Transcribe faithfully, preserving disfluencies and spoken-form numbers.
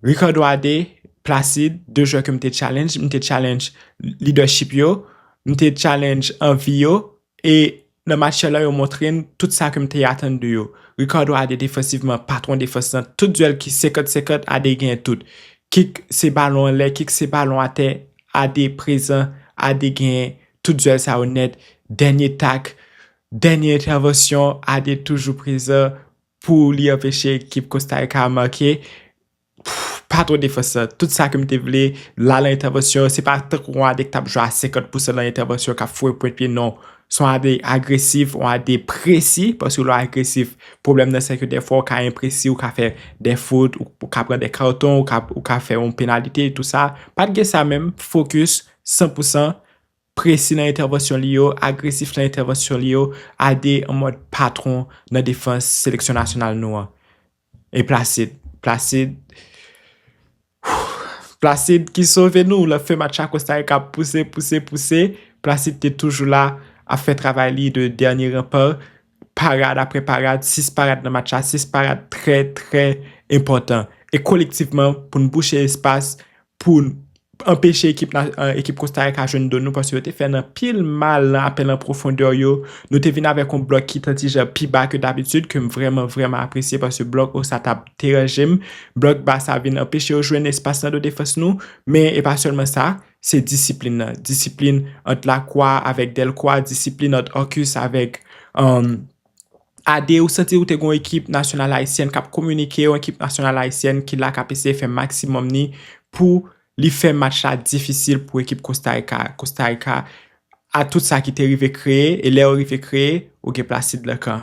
Ricardo Ade, Placide, de jwè ke m te challenge, m te challenge leadership yo, m te challenge anvi yo, e nan match la yo montre n tout sa ke m te atann de yo. Ricardo Ade defansivman, patwon defans lan, tout dyèl ki senkant senkant, Ade genyen tout. Kik se balon anlè, kik se balon atè, Ade prezan, Ade genyen tout dyèl sa yo nèt. Dènye tak, dènye entèvansyon, Ade toujou prezan pou li anpeche ekip Costa Rica make. Patwon defans lan, tout sa ke m te vle, la nan entèvansyon, se pa tankou yon Ade k t ap jwe a senkant pousan nan entèvansyon, k ap foure pwent pye, non. Se yon Ade agresif, yon Ade presi, paske lè w agresif, pwoblèm nan se ke dèfwa w ka enpresi, w ka fè de fout, ou, ou ka pran de katon, ou ka, ou ka fè yon penalite, tou sa. Pa t gen sa menm, fokis, san pousan, presi nan entèvansyon li yo, agresif nan entèvansyon li yo, Ade an mòd patwon nan defans seleksyon nasyonal nou an. E Placide, Placide, Placide ki sove nou, l ap fè match la, Costa Rica ap pouse, pouse, pouse. Placide te toujou la, ap fè travay li de dènye ranpa, parad apre parad, sis parad nan match la, sis parad trè, trè enpòtan. E kolektivman, pou n bouche espas, pou n anpeche ekip, ekip Costa Rica jwenn do nou, paske yo te fè n anpil mal nan apèl an pwofondè yo. Nou te vin avèk yon blòk ki t yon ti jan pi ba ke dabitid, ke m vrèman, vrèman apresye, paske blòk o sa t ap deranje m. Blòk ba sa vin anpeche yo jwenn espas nan do defans nou, men e pa sèlman sa, se disiplin nan. Disiplin ant Lacroix avèk Delcroix, disiplin ant Arcus avèk, um, Ade, ou santi ou te gen yon ekip nasyonal ayisyèn k ap kominike, yon ekip nasyonal ayisyèn ki la k ap eseye fè maksimòm ni pou li fè match la difisil pou ekip Costa Rica. Costa Rica, a tout sa ki te rive kreye, e lè yo rive kreye, ou gen Placide Lacan.